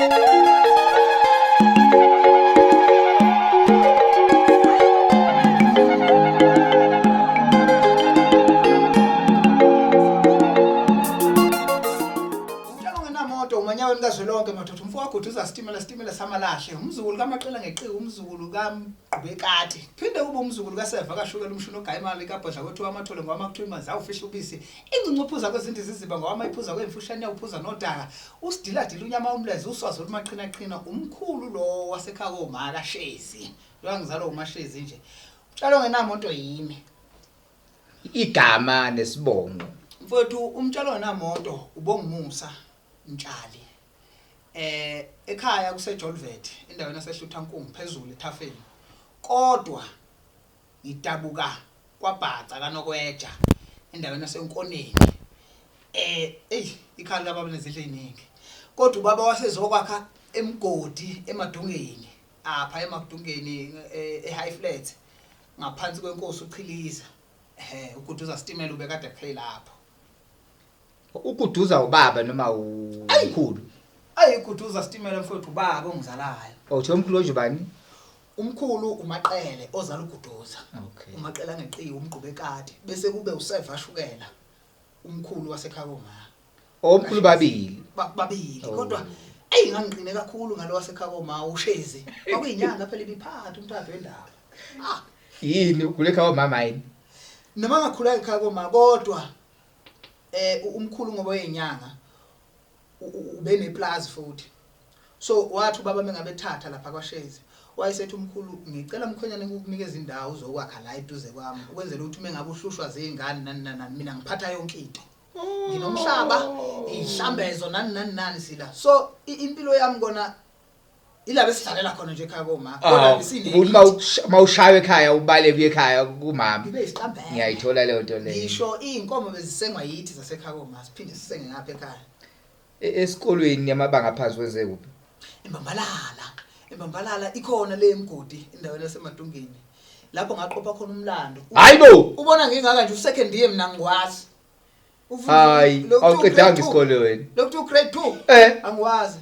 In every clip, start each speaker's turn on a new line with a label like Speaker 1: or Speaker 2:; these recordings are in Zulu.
Speaker 1: Umtshalo ongenamoto umanyaweni kazwelonke madoda umfo waguduza sitimela sitimela samalahle umzukulu kamaqela ngeqiwu umzukulu kamgqubekati phinde kube umzukulu kaseva kashukela umshini ogaya imali kabhodla kwethiwa amathole ngowama kuthiwa imanzi awufihla ubisi ingcinci uphuza kwezinti ziziba ngowama iphuza kwemfushane yawuphuza nodaka usidiladila unyama umleze uswazi olumaqhinaqhina umkhulu lo wasekhaya koma kashezi lo ngizalwa umashezi nje umtshalo ongenamoto yimi
Speaker 2: Igama nesibongo.
Speaker 1: Mfowethu umtshalo ongenamoto ubongumusa Mtshali. Eh ekhaya kuse Jolvet endaweni yaseHluthankungu phezulu ethafeni. Kodwa ngidabuka kwaBhaca kaNokweja endaweni yaseNkoneni. Eh ey ikhaya likababa nezindlu eziningi. Kodwa ubaba wasezokwakha emgodi eMadungeni apha eMadungeni eHigh Flats. Ngaphansi kwenkosi uChiliza. Ehhe uGuduza Stimela ubekade eqhe lapho.
Speaker 2: UGuduza ubaba noma umkhulu?
Speaker 1: Ayi uGuduza Stimela mfowethu ubaba ongizalayo.
Speaker 2: Oh, uthe umkhulu onje bani?
Speaker 1: Umkhulu uMaqele ozala uGuduza.
Speaker 2: Okay.
Speaker 1: UMaqele angeqiwe umgqubekati bese kube uSeva Shukela umkhulu wasekhaya komama.
Speaker 2: Omkhulu babili.
Speaker 1: Babili
Speaker 2: Oh.
Speaker 1: kodwa eyi ngangiqine kakhulu ngalo wasekhaya koma uShezi. Kwakuyinyanga phela ibiphatha umthatho wendaba. Ah,
Speaker 2: Yini ugule ekhaya komama yini?
Speaker 1: noma ngakhula ekhaya koma kodwa eh umkhulu ngoba uyinyanga ube neplazi futhi. So wathi ubaba mengabe ethatha lapha kwaShezi wayesethi umkhulu ngicela mkhwenyane ukukunikeza indawo uzokwakha la eduze kwami ukwenzela ukuthi mengabe uhlushwa zingane nani nani nani mina ngiphatha yonke into. Nginomhlaba ihlambezo nani nani nani sila. So impilo yami kona ila besidlalela khona nje ekhaya koma. Kodwa
Speaker 2: besine. Ukuthi mawushaywa ekhaya ubaleke uye ekhaya kumama.
Speaker 1: Ngibe isiqambele.
Speaker 2: Ngiyayithola leyo nto leyo.
Speaker 1: Ngisho izinkomo bezisengwa yithi zasekhaya koma siphinde sisenge ngapha ekhaya.
Speaker 2: Esikolweni yamabanga aphansi wenze kuphi?
Speaker 1: Imbambalala. Imbambalala ikhona le emgodi endaweni yaseMadungeni. Lapho ngaqopha khona umlando.
Speaker 2: Hayibo!
Speaker 1: Ubona ngingaka nje usecond year mina ngikwazi.
Speaker 2: Hayi, awuqedanga isikole wena.
Speaker 1: Lokhu grade 2.
Speaker 2: Eh.
Speaker 1: Angiwazi.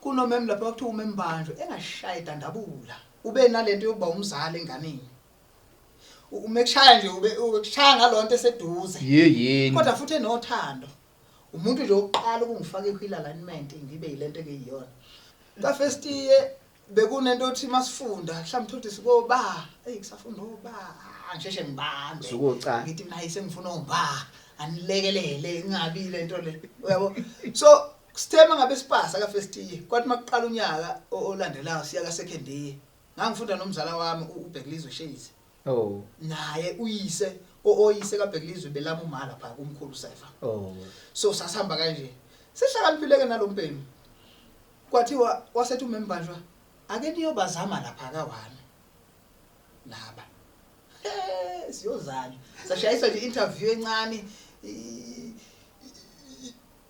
Speaker 1: Kunomem lapha kuthiwa umembanjwe engashaya idandabula. Ube nalento yokuba umzali enganeni. Uma ekushaya nje ube ukushaya ngalonto eseduze.
Speaker 2: Yeyeni.
Speaker 1: Kodwa futhi enothando. Umuntu nje oqala ukungifaka i-wheel alignment ngibe yilento engiyiyona. Ka first year bekunento othi masifunda mhlawumbe thothi sikoba eyi kusafunda oba ngisheshe ngibambe
Speaker 2: Usukoca.
Speaker 1: ngithi mina hayi sengifuna omba anilekelele ngingabi lento le uyabo so sithe mangabe sipasa ka first year kwathi makuqala unyaka olandelayo siya ka second year ngangifunda nomzala wami uBhekulizwe Shezi
Speaker 2: Oh.
Speaker 1: naye uyise oyise kaBhekulizwe belama uma lapha kumkhulu Sefa
Speaker 2: Oh.
Speaker 1: so sasihamba kanje sihlakaniphile ke nalombhemu Kwathiwa wasethi umembanjwa ake niyobazama lapha ka-one laba. He siyozana. Sashayiswa nje interview encane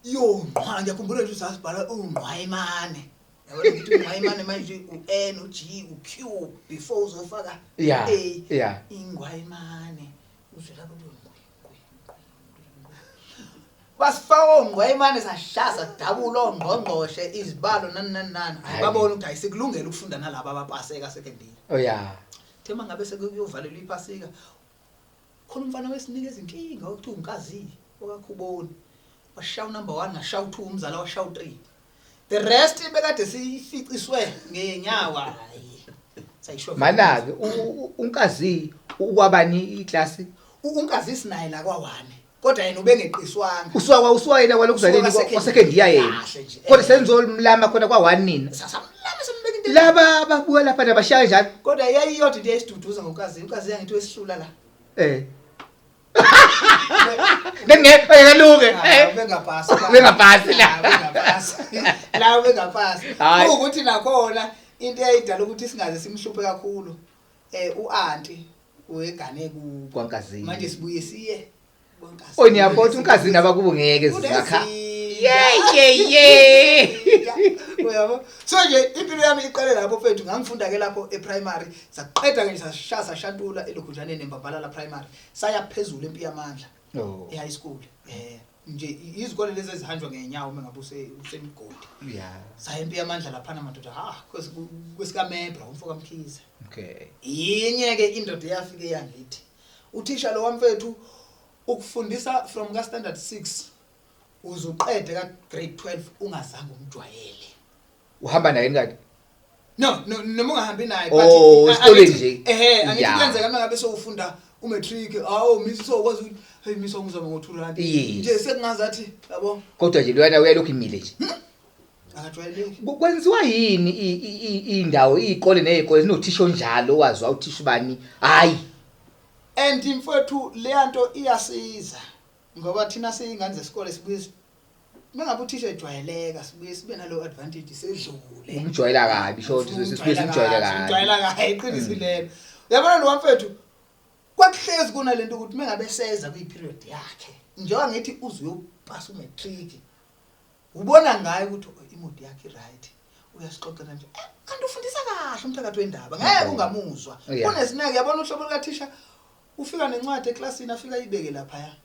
Speaker 1: yongqwa ngiyakhumbula nje sasibhala ungqwayimane. Yabona ukuthi ungqwayimane manje u-N u-G u-Q before uzofaka
Speaker 2: A. Yeah.
Speaker 1: Ingwayimane. Uzwe lapho Basifaka ongqwayimane sashaya sadabula ongqongqoshe izibalo nani nani nani. Hayi babona ukuthi hayi sikulungele ukufunda nalaba abapaseka secondary.
Speaker 2: Oh yeah.
Speaker 1: Uthe mangabe sekuyovalelwa iphasika khona umfana wesinika izinkinga okuthiwa unkazi okakhuboni. Washaya unumber 1 ngashaya u2 umzala washaya u3. The rest bekade sificiswe ngenyawo hayi. Sayisho.
Speaker 2: Manake unkazi ukwabani iclass?
Speaker 1: Unkazi sinaye la kwa-1. Kodwa yena ubengeqiswanga.
Speaker 2: Usuka usuka yena kwalokuzaleni
Speaker 1: Usuka
Speaker 2: kwa second year yena.
Speaker 1: Kahle nje.
Speaker 2: Kodwa senizomlama khona kwa 1 nina.
Speaker 1: Sasamlama sembeka into.
Speaker 2: Laba ababuka lapha nabashaya njalo.
Speaker 1: Kodwa yayiyodwa into eyayisiduduza ngoNkazi. UNkazi yangithi wesihlula la.
Speaker 2: Eh. Nenge kaluke.
Speaker 1: Ah, Ubengapasi.
Speaker 2: Ubengapasi la.
Speaker 1: Ah, Ubengapasi. La ubengapasi.
Speaker 2: Hayi.
Speaker 1: Kuwukuthi nakhona into eyayidala ukuthi singaze simhluphe kakhulu. Eh uanti wegane kubo.
Speaker 2: KwaNkazini.
Speaker 1: Manje sibuye siye kwaNkazini.
Speaker 2: Oh niyabona ukuthi uNkazini abakubo ngeke zizakha.
Speaker 1: Kunezinja.
Speaker 2: Ye ye ye.
Speaker 1: Uyabo? So nje impilo yami iqale lapho mfethu ngangifunda ke lapho eprimary saqeda ke sashaya sashantula elokhunjaneni eMbambalala primary saya phezulu empi yamandla
Speaker 2: Oh.
Speaker 1: e high school. Nje izikole lezi ezihanjwa ngenyawo uma ngabe usemgodi. Saya impi yamandla laphana madoda, ha, kwesikamebra umfo kaMkhize. Yinye ke indoda eyafike yangithi uthisha lo wamfethu ukufundisa from ka standard 6 uzuqede ka grade 12 ungazange umjwayele.
Speaker 2: Uhamba naye kanti?
Speaker 1: No, no, noma ungahambi naye.
Speaker 2: Oh, esikoleni nje.
Speaker 1: Ehhe, angithi kuyenzeka uma ngabe sewufunda umatric, awu misi sokwazi ukuthi hey misi ongizama ngo2 rand. Nje sekungazathi yabo.
Speaker 2: Kodwa nje loyana uyalokhu imile nje.
Speaker 1: Akajwayeleki.
Speaker 2: Kwenziwa yini indawo izikole nezikole zinothisha onjalo wazwa uthisha ubani? Hayi.
Speaker 1: And mfowethu leyanto iyasiza ngoba thina siyingane zesikole sibuye mengabe uthisha ejwayeleka sibuye sibe nalo advantage sedlule.
Speaker 2: Umjwayela kabi short sibuye simjwayele kabi.
Speaker 1: Umjwayela kabi iqiniso lelo. Uyabona lo mfethu kwakuhlezi kunalento ukuthi mengabe seza kwi period yakhe njengoba ngithi uze uyopasa umatric ubona ngaye ukuthi imodi yakhe right uyasixoxela nje kanti ufundisa kahle umthakathi wendaba ngeke ungamuzwa unesineke. Yabona uhlobo lukathisha ufika nencwadi eklasini afika ayibeke lapha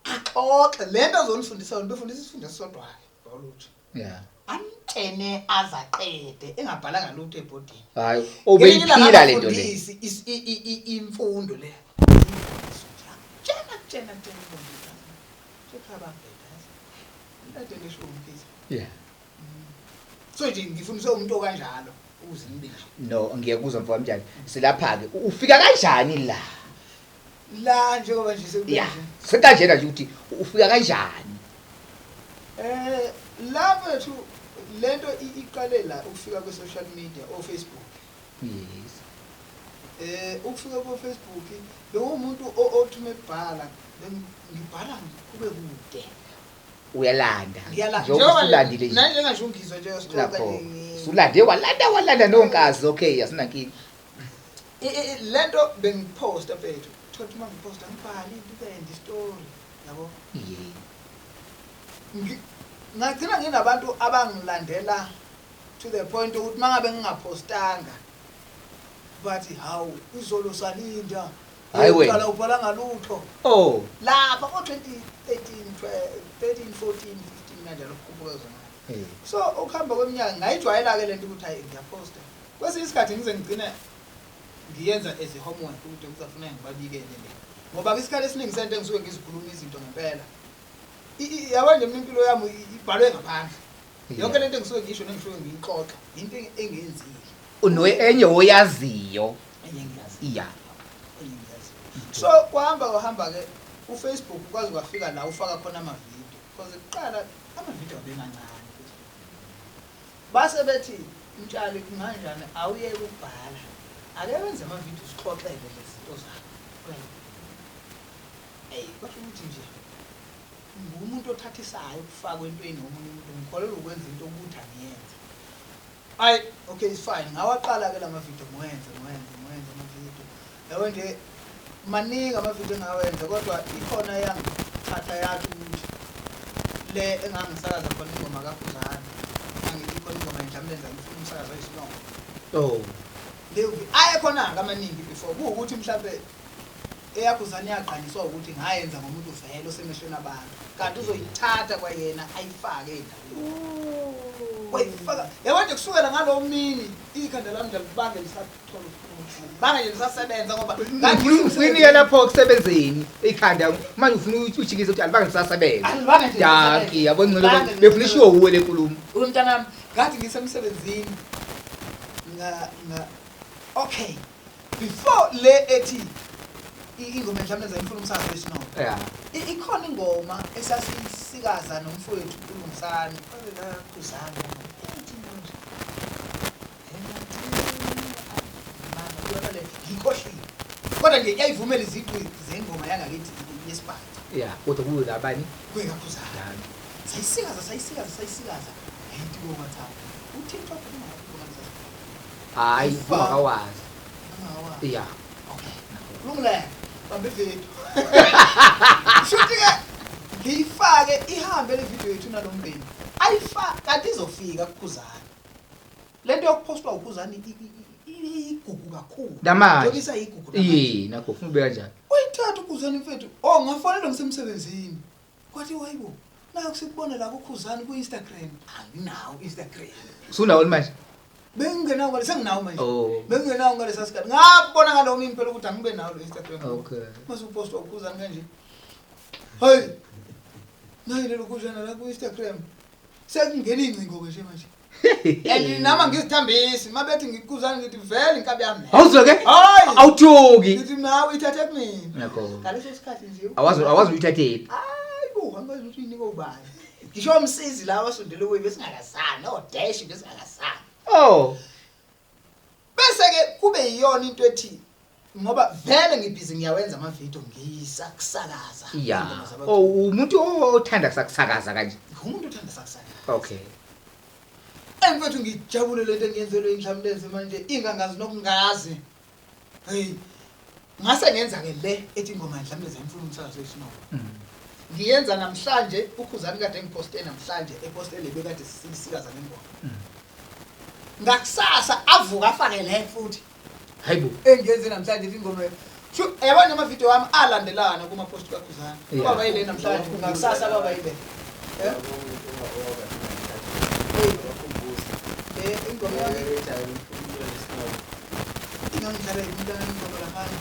Speaker 1: axoxe lento azonifundisa yona befundisa isifundo esisodwa ke biology. Amtshene azaqede engabhalanga lutho ebhodini.
Speaker 2: Hayi obeyiphila lento le.
Speaker 1: Imfundo le. Tshena tshena tshena mfundisi. Sekhababheda yazi. Into ngisho umkhize. So nje ngifundiswe umuntu okanjalo ukuze ngibe nje.
Speaker 2: No, ngiyakuzwa mfowethu Mtshali. Silapha ke ufika kanjani la?
Speaker 1: La njengoba nje sekube nje.
Speaker 2: Sekanjena nje ukuthi ufika kanjani?
Speaker 1: La mfethu lento iqale la ukufika kwe social media o Facebook.
Speaker 2: Yes.
Speaker 1: Ukufika ku Facebook bewumuntu othi mebhala ngibhala kube kude.
Speaker 2: Uyalanda.
Speaker 1: Njengoba usulandile nje. Nanje ngisho ngizwa nje sixoxa
Speaker 2: nje. Usulande walanda nonkazi okay asinankinga.
Speaker 1: Lento bengiposta mfethu. Thothi uma ngiposta ngibhale into end story yabo.
Speaker 2: Yebo.
Speaker 1: Ngagcina nginabantu abangilandela to the point ukuthi mangabe ngingapostanga bathi hawu izolo salinda.
Speaker 2: Hayi wena.
Speaker 1: Uqala ubhala ngalutho.
Speaker 2: Oh.
Speaker 1: Lapha ngo 2013 13 14 15 kanjalo ukukhuphuka zona. So ukuhamba kweminyaka ngayijwayela ke lento ukuthi hayi ngiyaposta. Kwesinye isikhathi ngize ngigcine ngiyenza as a homework ukuthi kuzafuneka ngibabikele le. Ngoba isikhathi esiningi sento engisuke ngizikhuluma izinto ngempela. Yabo nje mina impilo yami ibhalwe ngaphandle. Yonke lento engisuke ngisho nengisuke ngiyixoxa into engenzile.
Speaker 2: Unoye enye oyaziyo.
Speaker 1: Enye ngiyaziyo.
Speaker 2: Yeah.
Speaker 1: Enye ngiyaziyo. So kwahamba ke uFacebook kwaze kwafika la ufaka khona ama video. Because kuqala ama video abemancane. Base bethi Mtshali kunganjani awuyeke ukubhala. Ake wenze ama video sixoxele lezi zinto zakho. Hey, kwasho ukuthi nje ngumuntu othathisayo ukufakwa entweni omunye umuntu ngikholelwa ukwenza into ukuthi angiyenze. Ay, okay it's fine. Ngawaqala ke lama video ngiwenze ama video. Yabo nje maningi ama video engawenza kodwa ikhona yangithatha yathi ukuthi le engangisakaza khona ingoma kaKhuzani. Angithi khona ingoma endlamlenza ngifuna umsakazo oyisinongo.
Speaker 2: Oh.
Speaker 1: Leyo aye khona amaningi before kuwukuthi mhlambe eyaKhuzani yaqaniswa ukuthi ngayenza ngomuntu vele osemehlweni abantu kanti uzoyithatha kwayena ayifake endaweni. Wayifaka yabo nje kusukela ngalowo mini ikhanda lami nje libange lisathola ukuphumula. Bange nje lisasebenza ngoba
Speaker 2: ufuna lapho kusebenzeni ikhanda manje ufuna ujikise ukuthi alibange lisasebenza.
Speaker 1: Alibange nje.
Speaker 2: Danki yabo ngcono befuna ishiwo uwe lenkulumo.
Speaker 1: Umntanami ngathi ngisemsebenzini nga okay before le ethi ingoma endlamlenza ngifuna umsakazo wesinongo.
Speaker 2: Yeah.
Speaker 1: Ikhona ingoma esasisikaza nomfowethu uLungisani kaKhuzani ethi manje mama le ngikhohliwe kodwa nje iyayivumela iziqu zengoma yangakithi yesibhaca.
Speaker 2: Yeah, kodwa kuyo labani
Speaker 1: kuyekaKhuzani. Sayisikaza ayithi ko WhatsApp uTikTok ungakho.
Speaker 2: Hayi ungakawazi. Yeah.
Speaker 1: Okay. Kulungile. Bambe video. Shuthi ke ngiyifake ihambe le video yethu nalombeni. Ayifaka kanti izofika kuKhuzani. Lento yokupostwa uKhuzani igugu kakhulu.
Speaker 2: Namanje.
Speaker 1: Njengoba isayigugu namanje.
Speaker 2: Yee, nakho ufuna ube kanjani?
Speaker 1: Uyithatha uKhuzani mfethu. Oh, ngafonela ngisemsebenzini. Kwathi wayibo, naku sikubona la kuKhuzani ku-Instagram. Anginawo Instagram.
Speaker 2: Usunawo manje?
Speaker 1: Bengingenawo ngale, senginawo manje.
Speaker 2: Oh.
Speaker 1: Bengingenawo ngalesa sikhathi. Ngabona ngalowo mini phela ukuthi angibe nawo lo Instagram.
Speaker 2: Okay.
Speaker 1: Mase upost uKhuzani kanje. Hayi. Nayi lelo khuzana la ku-Instagram. Sekungena ingcingo ke nje manje. And nama ngizithambisi, mabethi ngikukhuzani ngithi vele inkabi yami.
Speaker 2: Awuzwe ke?
Speaker 1: Hayi.
Speaker 2: Awuthuki.
Speaker 1: Ngithi nawe ithathe kumina.
Speaker 2: Ngiyakho.
Speaker 1: Ngaleso sikhathi nje.
Speaker 2: Awazi uyithathephi.
Speaker 1: Hayi bo, angazi ukuthi uyinikwe ubani. Ngisho umsizi la wasondele kuye besingakazani, odash besingakazani.
Speaker 2: Oh.
Speaker 1: Bese ke kube yiyona into ethi ngoba vele ngibhizi ngiyawenza ama video ngisakusakaza.
Speaker 2: Yeah.
Speaker 1: Ingoma zabantu.
Speaker 2: Oh, umuntu othanda sakusakaza kanje.
Speaker 1: Umuntu othanda sakusakaza.
Speaker 2: Okay.
Speaker 1: Mfethu ngijabule lento engiyenzelwe indlamlenze manje ingangazi nokungazi. Hey. Ngase ngenza ke le ethi ingoma indlamlenze imfuna umsakazo wesinobo. Ngiyenza namhlanje uKhuzani kade ngiposte namhlanje epostele bekade sisikaza ngengoma. Ngakusasa avuka afake le futhi
Speaker 2: Hayibo.
Speaker 1: engiyenze namhlanje ethi ingoma. Shu yabona ama video wami alandelana kuma post kaKhuzani.
Speaker 2: Yeah.
Speaker 1: Kwaba yile namhlanje ngakusasa kwaba yile. Eh? Ingoma yami ingangidlala umntana ingoma laphana.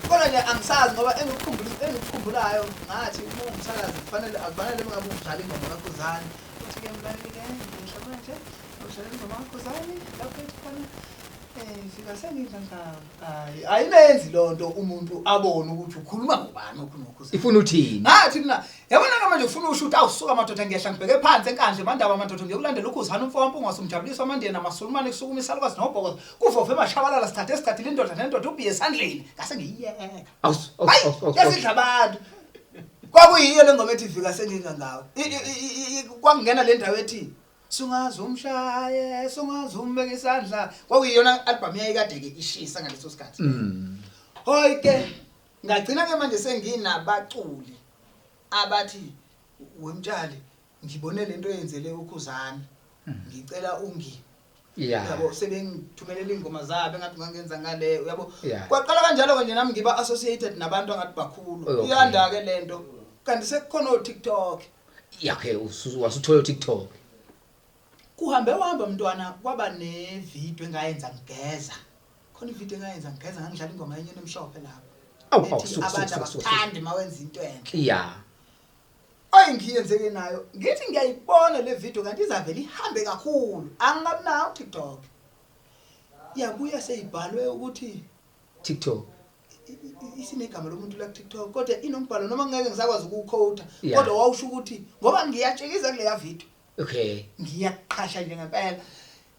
Speaker 1: Kodwa nje angisazi ngoba engikukhumbulayo ngathi uma ungumsakazi kufanele akufanele ngabe udlala ingoma kaKhuzani. Uthi ke mlaleli ke ngisho manje udlala ingoma kaKhuzani lapho ethi khona fika sengidla. Hayi ayimenzi lonto umuntu abone ukuthi ukhuluma ngobani okunoKhuzani.
Speaker 2: Ifuna uthini?
Speaker 1: Ngathi mina yabona ke manje ufuna usho ukuthi awusuka madoda ngiyehla ngibheke phansi enkandle mandaba madoda ngiyokulandela uKhuzani umfo waMpungose umjabulisa amandiya namasulumane kusukuma isalukazi nobhokozo kuvove emashabalala sithathe sithathile indoda nendoda ubhiye esandleni ngase ngiyiyeka.
Speaker 2: Awus
Speaker 1: Hayi yasidla abantu. Kwakuyiyo le ngoma ethi fika sengingangawe. Kwakungena le ndawo ethi sungaze umshaye sungaze umbeke isandla kwakuyiyona album yayikade ke ishisa ngaleso sikhathi. Hoyi ke ngagcina ke manje senginabaculi abathi wemtshali ngibone lento eyenzele uKhuzani ngicela ungi
Speaker 2: Yeah.
Speaker 1: yabo sebengithumelela ingoma zabo engathi ngangenza ngale uyabo
Speaker 2: Yeah.
Speaker 1: kwaqala kanjalo nje nami ngiba associated nabantu angathi bakhulu
Speaker 2: Okay.
Speaker 1: iyanda ke lento kanti sekukhona o TikTok.
Speaker 2: Yeah, okay, wasuthola TikTok.
Speaker 1: Kuhambe wahamba mntwana kwaba ne video engayenza ngigeza. Khona ivideo engayenza ngigeza ngangidlala ingoma yenye emhlophe lapho.
Speaker 2: Awu awu
Speaker 1: Ethi
Speaker 2: suka
Speaker 1: abantu
Speaker 2: suka suka.
Speaker 1: abakuthandi mawenza into enhle.
Speaker 2: Yeah.
Speaker 1: Oyingiyenzeke nayo ngithi ngiyayibona le video kanti izavela ihambe kakhulu angingabi nawo TikTok. Iyabuya seyibhalwe ukuthi
Speaker 2: TikTok.
Speaker 1: Isinegama lomuntu la TikTok kodwa inombhalo noma ngeke ngisakwazi ukuwuquote
Speaker 2: Yeah.
Speaker 1: kodwa wawusho ukuthi ngoba ngiyatshekiza kuleya video
Speaker 2: Okay.
Speaker 1: ngiyaqhasha nje ngempela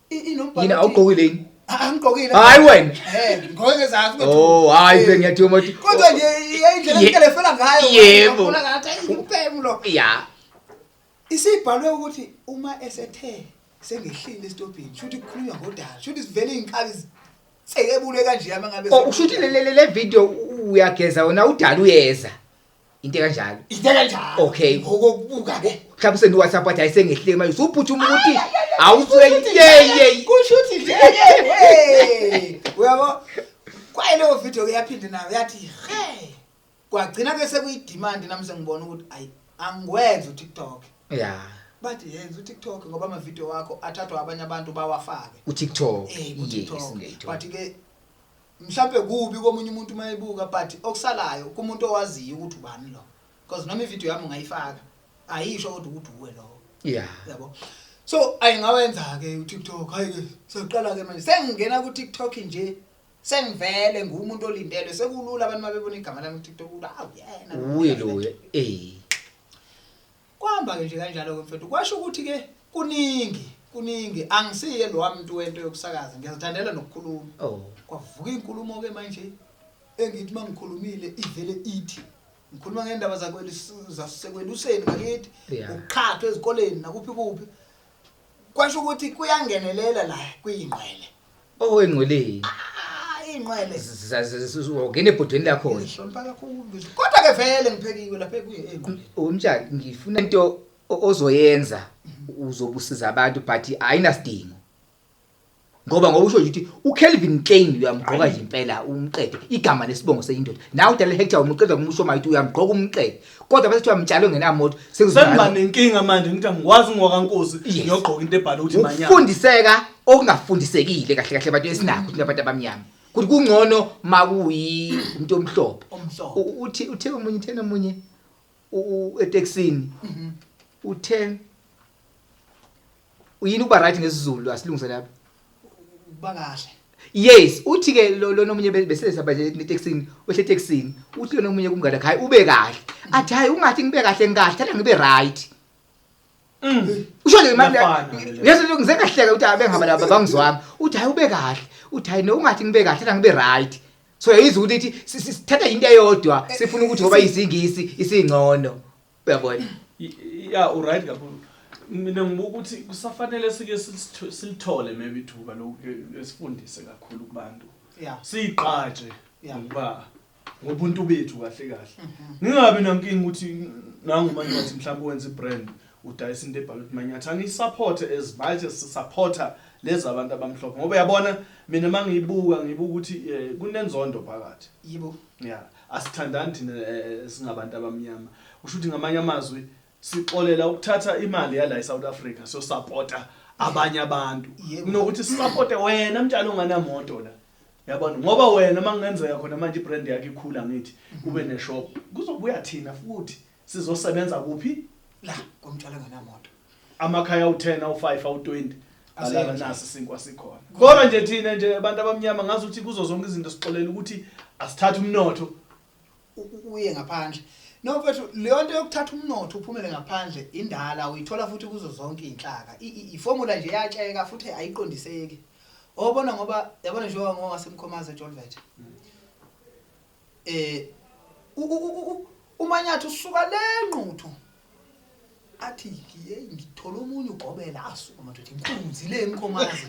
Speaker 1: inombhalo
Speaker 2: Yini
Speaker 1: othi-
Speaker 2: awugqokile yini?
Speaker 1: Ah, angigqokile.
Speaker 2: Hayi wena.
Speaker 1: Ngigqoke ngezansi kodwa.
Speaker 2: Oh, hayi bengiyathi umuntu.
Speaker 1: Kodwa nje indlela engitelefela ngayo.
Speaker 2: Yebo.
Speaker 1: Ngibona ngathi ayi umpemu lo.
Speaker 2: Yeah.
Speaker 1: Isibhalwe ukuthi uma esethe sengehlile esitobhini shuthi kukhulunywa ngodala shuthi sivele inkabi sekebule kanje yami ngabe.
Speaker 2: Oh, ushuthi le video uyageza wena udala uyeza. Into kanjalo.
Speaker 1: Into kanjalo.
Speaker 2: Okay.
Speaker 1: Ngokokubuka ke.
Speaker 2: Mhlawumbe usende WhatsApp athi ayisengehlile manje usuphuthuma ukuthi awusuke ye ye.
Speaker 1: Kusho ukuthi nje hey. Uyabo? Kwaye leyo video ke yaphinde nayo yathi he. Kwagcina ke sekuyi demand nami sengibona ukuthi ayi angikwenzi uTikTok.
Speaker 2: Yeah.
Speaker 1: Bathi yenza uTikTok ngoba ama video wakho athathwa abanye abantu bawafake.
Speaker 2: uTikTok.
Speaker 1: Eh
Speaker 2: Yes,
Speaker 1: kuTikTok.
Speaker 2: ngiyayithola.
Speaker 1: But ke mhlambe kubi komunye umuntu mayibuka but okusalayo kumuntu owaziyo ukuthi ubani lo. Because noma ivideo yami ungayifaka ayisho kodwa ukuthi uwe lo.
Speaker 2: Yeah.
Speaker 1: Yabo. So ayingawenza ke uTikTok hayi ke soqala ke manje sengingena kuTikTok nje sengivele ngumuntu olindelwe sekulula abantu mabebona igama lami kuTikTok ukuthi awu yena lo.
Speaker 2: Uye lo eh.
Speaker 1: Kwahamba ke nje kanjalo ke mfethu kwasho ukuthi ke kuningi angisiye lo muntu wento yokusakaza ngiyazithandela nokukhuluma.
Speaker 2: Oh.
Speaker 1: Kwavuka inkulumo ke manje engithi mangikhulumile ivele ithi ngikhuluma ngendaba zasekweluseni ngakithi
Speaker 2: Yeah.
Speaker 1: ukuqhathwa ezikoleni nakuphi kuphi kwasho ukuthi kuyangenelela la kuyingqwele.
Speaker 2: Oh engcweleni.
Speaker 1: Ah ingqwele
Speaker 2: Ungena ebhodweni lakho.
Speaker 1: ngihlonipha kakhulu kodwa ke vele ngiphekiwe lapha kuye engqwele.
Speaker 2: Umtshali ngifuna into ozoyenza uzobusiza abantu but ayinasidingo. Ngoba usho nje ukuthi uCalvin Klein uyamgqoka nje impela umqede igama nesibongo seyindoda. Nawe uDale Hector umqeda kumusho mayithi uyamgqoka umqede. Kodwa bese kuthiwa mtshalo ongenamoto
Speaker 3: Sengiba nenkinga manje ngithi angikwazi ngowakaNkosi ngiyogqoka into ebhalwe ukuthi manyana.
Speaker 2: Ukufundiseka okungafundisekile kahle kahle abantu esinakho thina abantu abamnyama. Kuthi kungcono makuyi umuntu omhlophe.
Speaker 1: Omhlophe.
Speaker 2: Uthi uthe omunye uthena omunye etekisini. Uthe uyini ukuba right ngesiZulu asilungise lapha.
Speaker 1: Ukuba kahle.
Speaker 2: Yes, uthi ke lo lona omunye bese sihamba nje etekisini, wehle etekisini. Uthi lona omunye kumngane wakhe, hayi ube kahle. Athi hayi ungathi ngibe kahle ngikahle, thatha ngibe right. Usho nje manje
Speaker 3: Iyafana le.
Speaker 2: Yeso ngize ngahleka ukuthi abengihamba laba bangizwanga. Uthi hayi ube kahle. Uthi hayi no ungathi ngibe kahle, thatha ngibe right. So yayizwa ukuthi ithi sithatha into eyodwa sifuna ukuthi ngoba isingisi isingcono. Uyabona?
Speaker 3: Ya uright kakhulu. Mina ngibuka ukuthi kusafanele sike silithole maybe ithuba lokuke sifundise kakhulu kubantu. Siyiqaje ngokuba ngobuntu bethu kahle kahle. Ngingabi nankinga ukuthi nangu manje mhlawumbe wenza ibrand udayisa into ebhalwe ukuthi Manyathi angiyisupport as much as sisupporta lezi abantu abamhlophe ngoba uyabona mina mangiyibuka ngibuka ukuthi kunenzondo phakathi.
Speaker 1: Yebo.
Speaker 3: Yeah, asithandani thina singabantu abamnyama. Kusho ukuthi ngamanye amazwi sixolela ukuthatha imali yala eSouth Africa siyosupporta abanye abantu. Kunokuthi sisupporte wena mtshalo onganamoto la. Yabona ngoba wena makungenzeka khona manje ibrand yakhe ikhula ngithi ube neshop kuzobuya thina futhi sizosebenza kuphi
Speaker 1: la komtshalo ongenamoto.
Speaker 3: Amakhaya awu10 awu5 awu20 alala nasi isinkwa sikhona. Kodwa nje thina nje abantu abamnyama ngazi ukuthi kuzo zonke izinto sixolela ukuthi asithathe umnotho
Speaker 1: uye ngaphandle. No mfethu leyo nto yokuthatha umnotho uphumele ngaphandle indala uyithola futhi kuzo zonke izinhlaka. Iformula nje yatsheka futhi ayiqondiseki. Obona ngoba yabona nje ngowasemkhomazi eJolvet. uManyathi usuka lenquthu athi hey ngithola omunye ugobela asuka madoda inkunzi le emkhomazi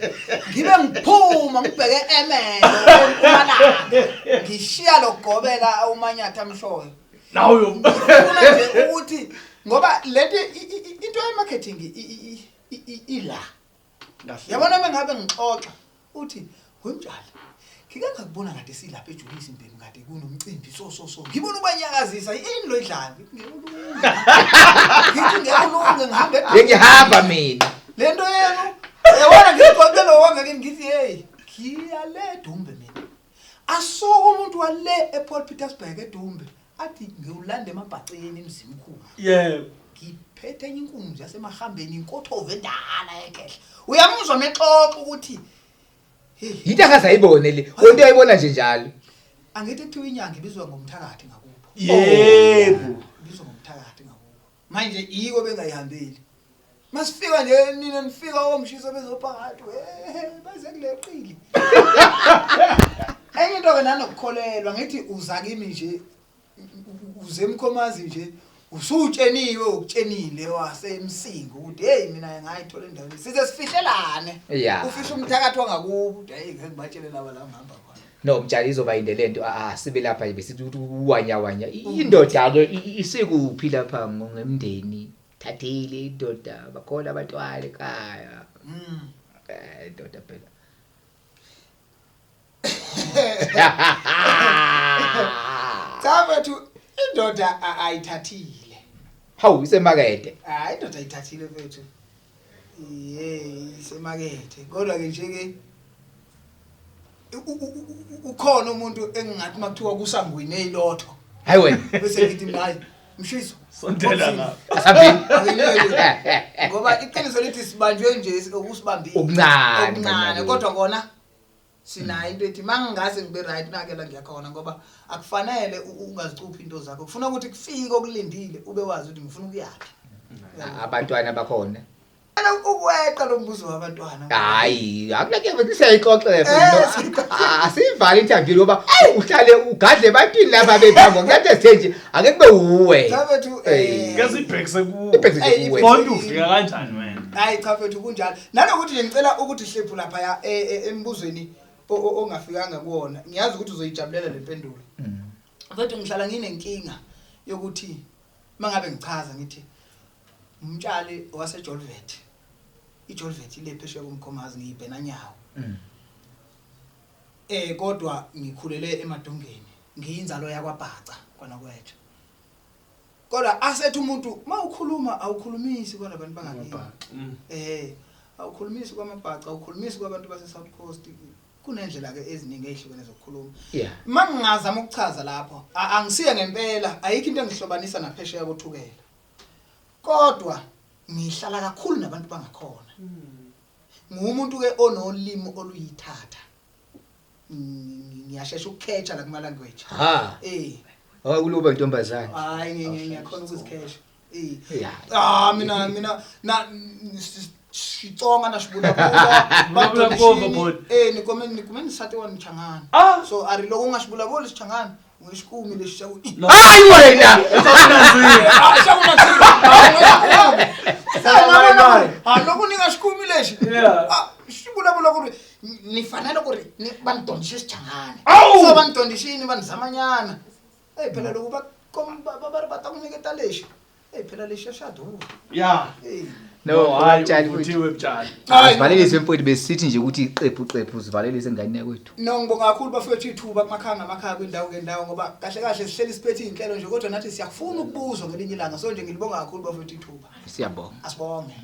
Speaker 1: ngibe ngiphuma ngibheke emelo empumalanga ngishiya logobela uManyathi amshoyo
Speaker 3: nawe
Speaker 1: ufuna nje ukuthi ngoba lento into ye marketing ila yabona mengabe ngixoxa uthi wemtshali ngike ngakubona kade silapha ejulisi mbhemu kade kunomcimbi so so so ngibona ubanyakazisa yini lo idlala ngithi ngekulunge ngihambe
Speaker 2: Ngihamba mina.
Speaker 1: lento yenu yabona ngigqoke lo wangake ngithi hey ngiya le Dumbe mina asuke umuntu wale ePort Petersburg eDumbe athi ngiwulanda emabhaceni emzimkhulu.
Speaker 3: Yebo.
Speaker 1: Ngiphethe enye inkunzi yasemahambeni inkothovu endala ekhehla. Uyamuzwa mexoxa ukuthi hey
Speaker 2: Yinto angaze ayibone le. Wento uyayibona nje njalo.
Speaker 1: Angithi kuthiwa inyanga ibizwa ngomthakathi ngakubo.
Speaker 3: Yebo.
Speaker 1: Ibizwa ngomthakathi ngakubo. Manje yiko bengayihambeli. Masifika nje nina nifika omshiso bezophakathi baze kuleqili. Enye into ke nanokukholelwa ngithi uza kimi nje uze emkhomazi nje usutsheniwe ukutshenile wasemsinga ukuthi hey mina ngayithola endaweni size sifihlelane ufihla umthakathi wangakubo hey ngeke ngibatshele laba la ngihamba khona.
Speaker 2: No mtshali izoba yinde lento asibe lapha nje besithi ukuthi uwanya wanya indoda ke isikuphi lapha ngemndeni thathile indoda bakhona abantwana ekhaya. Indoda phela.
Speaker 1: Cha mfethu indoda ayithathile.
Speaker 2: Hawu isemakethe.
Speaker 1: Hayi indoda ayithathile mfethu. Yey isemakethe. Kodwa ke nje ke ukhona umuntu engingathi makuthiwa kusangwine ilotho.
Speaker 2: Hayi wena.
Speaker 1: Bese ngithi mina hayi mshiso.
Speaker 3: Sondela ngapha.
Speaker 2: Asambeni.
Speaker 1: Ngoba iqiniso lithi sibanjwe nje ukusibambile.
Speaker 2: Okuncane.
Speaker 1: Okuncane kodwa kona sinayo into ethi mangingase ngibe right nake la ngiyakhona ngoba akufanele ungazicuphi into zakho. Kufuna ukuthi kufike okulindile ube wazi ukuthi ngifuna ukuyaphi.
Speaker 2: Abantwana bakhona.
Speaker 1: Ukweqa lo mbuzo wabantwana.
Speaker 2: Hayi, akunake siyayixoxa Asivale interview ngoba uhlale ugadle ebantwini lapha bephambi ngathi sithe nje ake kube uwe.
Speaker 1: Cha mfethu
Speaker 3: Ke sibhekise kuwe.
Speaker 2: Ibhekise kuwe.
Speaker 3: Konke ufika kanjani wena?
Speaker 1: Hayi cha mfethu kunjalo. Nanokuthi nje ngicela ukuthi hlephu lapha ya embuzweni ongafikanga kuwona. Ngiyazi ukuthi uzoyijabulela le mpendulo. Mfethu ngihlala nginenkinga yokuthi mangabe ngichaza ngithi umtshali waseJolvet. IJolvet ile phesheya komkhomazi, ngiyibhenanyawo. Kodwa ngikhulele emadongeni, ngiyinzalo yakwaBhaca kwanakwethu. Kodwa asethi umuntu mawukhuluma awukhulumisi kwalabantu bangakini. Awukhulumisi kwamabhaca, awukhulumisi kwabantu base South Coast. Kunendlela ke eziningi ezihlukene zokukhuluma. Mangingazama ukuchaza lapho, angisiye ngempela, ayikho into engihlobanisa naphesheya koThukela. Kodwa ngihlala kakhulu nabantu bangakhona. Ngumuntu ke onolimi oluyithatha. Ngiyashesha ukukhetha la kuma language.
Speaker 2: Ha. Awukuloba intombazane.
Speaker 1: Hayi, ngiyakhona ukuzikhesha. Ah, mina na Xitsonga na xivulavula.
Speaker 3: Vulavula overboard.
Speaker 1: Ni kume ni nsati wa Mchangana. So a ri loko u nga xivulavuli Xichangana, u nge xi kumi lexi xa ku
Speaker 2: Hayi wena.
Speaker 1: Ah, xa ku nandzika. Ah, loko ni nga xi kumi lexi. Ah, xi vulavula ku ri ni fanele ku ri ni va ni dyondzise Xichangana. So va ni dyondzisini, va ni zamanyana. Ey, phela loko va va ri va ta ku nyiketa lexi. Ey, phela lexi xa durha. Ey.
Speaker 2: No,
Speaker 3: hayi,
Speaker 2: Mtshali
Speaker 3: uvuthiwe Mtshali.
Speaker 2: Asivalelise mfowethu, besithi nje ukuthi iqephu qephu sivalelise ingane yakwethu.
Speaker 1: No, ngibonga kakhulu bafowethu ithuba kumakhaya ngamakhaya, kwindawo ngendawo, ngoba kahle kahle sihleli siphethe iy'nhlelo nje, kodwa nathi siyakufuna ukubuzwa ngelinye ilanga. So nje ngilibonga kakhulu bafowethu ithuba.
Speaker 2: Siyabonga.
Speaker 1: Asibonge.